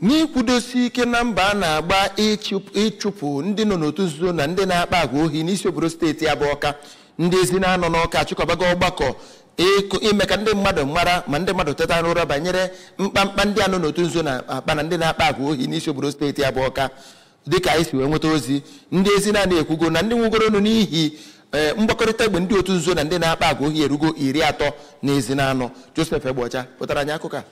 N'ikwudosi ike na mba a na-agba ịchụpụ ndị nọ n'otu nzuzo na ndị na-akpa agwa ohi n'isi obodo steeti abụ Ọka, ndị ezi na-anọ n'Ọka achịkọbago ọgbakọ ime ka ndị mmadụ mara ma ndị mmadụ teta n'ụra banyere mkpamkpa ndị a nọ n'otu nzuzo na-akpa na ndị na-akpa agwa ohi n'isi obodo steeti abụ Ọka. Dịka anyị si wee nweta ozi, ndị ezi na-anọ ekwugo na ndị nwụgoronụ n'ihi mgbakọrịta egbe ndị otu nzuzo na ndị na-akpa agwa ohi erugo 30 na ezi na-anọ. Joseph Egbocha pụtara anyị akụkọ a.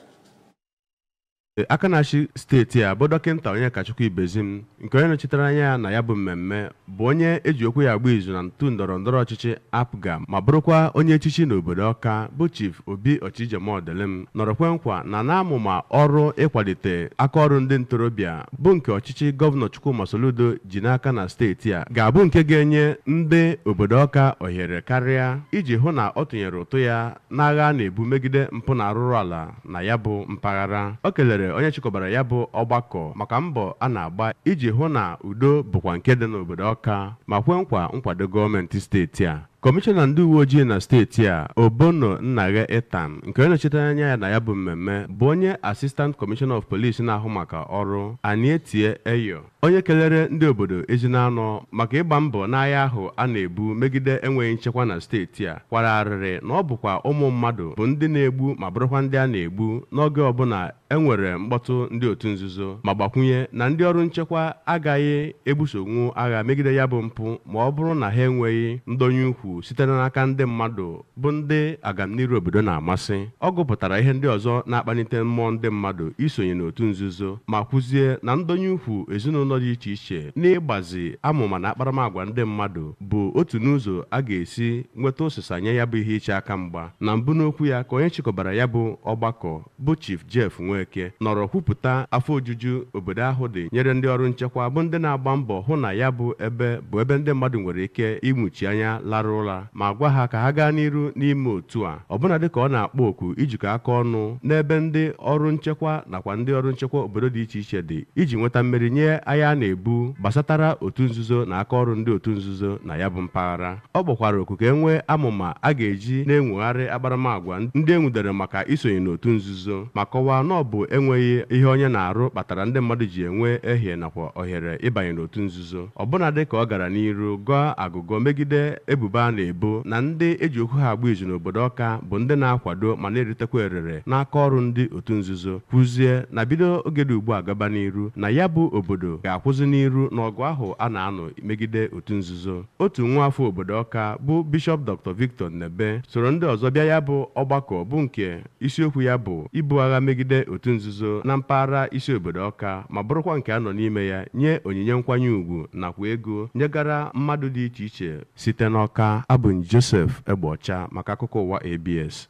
Aka na-achị steeti a bụ Dọkịta Onyekachukwu Ibezim, nke onye nọchitere anya ya na ya bụ mmemme bụ onye eji okwu ya agba izu na ntu ndọrọ ndọrọ ọchịchị APGA ma bụrụkwa onye echichi n'obodo Ọka bụ Chief Obi Ọchijemọdelim, nọrọ kwe nkwa na n'amụma ọrụ ịkwalite akaọrụ ndị ntorobịa bụ nke ọchịchị Gọvanọ Chukwuma Soludo ji n'aka na steeti a ga-abụ nke ga-enye ndị obodo Ọka ohere karịa iji hụ na ọ tụnyere ụtụ ya n'agha a na-ebu megide mpụ na arụrụ ala na ya bụ mpaghara. O kelere onye chịkọbara ya bụ ọgbakọ maka mbọ a na-agba iji hụ na udo bụkwa nke dị n'obodo Ọka ma kwe nkwa nkwado gọọmenti steeti a. Kọmishọna ndị uwe ojii na steeti a, Obono Nnaghe Itam, nke onye nọchitere anya ya na ya bụ mmemme bụ onye Assistant Commissioner of Police na-ahụ maka ọrụ Anietie Eyo, onye kelere ndị obodo Ezinanọ maka ịgba mbọ n'agha ahụ a na-ebu megide enweghị nchekwa na steeti a, kwara arịrị na ọ bụkwa ụmụ mmadụ bụ ndị na-egbu ma bụrụkwa ndị a na-egbu n'oge ọbụla enwere mkpọtụ ndị otu nzuzo, ma gbakwunye na ndị ọrụ nchekwa agaghị ebusonwu agha megide ya bụ mpụ ma ọ bụrụ na ha enweghị ndonye ukwu site n'aka ndị mmadụ bụ ndị agamniru obodo na-amasị. Ọ gụpụtara ihe ndị ọzọ na-akpalite mmụọ ndị mmadụ isonye n'otu nzuzo ma kwụzie na ndonye ukwu ezinụlọ dị iche iche n'ịgbazi amụma na akparamagwa ndị mmadụ bụ otu n'ụzọ a ga-esi nweta ụsịsa nye ya bụ ihe iche aka mgba. Na mbụ n'okwu ya ka onye chịkọbara ya bụ ọgbakọ bụ Chief Jeff Nweke nọrọ kwupụta afọ ojuju obodo ahụ dị nyere ndị ọrụ nchekwa bụ ndị na-agba mbọ hụ na ya bụ ebe bụ ebe ndị mmadụ nwere ike ịmụchi anya lara ụra ma gwa ha ka ha gaa n'iru n'ime otu a, ọbụna dịka ọ na-akpọ oku ijikọ aka ọnụ n'ebe ndị ọrụ nchekwa nakwa ndị ọrụ nchekwa obodo dị iche iche dị iji nweta mmeri nye agha a na-ebu gbasatara otu nzuzo na aka ọrụ ndị otu nzuzo na ya bụ mpaghara. Ọ kpọkwara oku ka e nwee amụma a ga-eji na-enwegharị akparamagwa ndị enwudere maka isonye n'otu nzuzo ma kọwaa na ọ bụ enweghị ihe onye na-arụ kpatara ndị mmadụ ji enwe ehie nakwa ohere ịbanye n'otu nzuzo, ọbụna dịka ọ gara n'iru gọọ agụgọ megide ebubo a na-ebo na ndị eji okwu ha agba izu n'obodo Ọka bụ ndị na-akwado ma na-eritekwa erere n'aka ọrụ ndị otu nzuzo, kwuzie na bido oge dị ugbu a gaba n'iru na ya bụ obodo ga-akwụzi n'iru n'ọgụ ahụ a na-anụ megide otu nzuzo. Otu nwa afọ obodo Ọka bụ Bishọp Dr. Victor Nnebe soro ndị ọzọ bịa ya bụ ọgbakọ bụ nke isiokwu ya bụ ibu agha megide otu nzuzo na mpaghara isi obodo Ọka ma bụrụkwa nke a nọ n'ime ya nye onyinye nkwanye ùgwù nakwa ego nyegara mmadụ dị iche iche site n'Ọka. Abụ m Joseph Egbocha maka akụkọ ụwa ABS.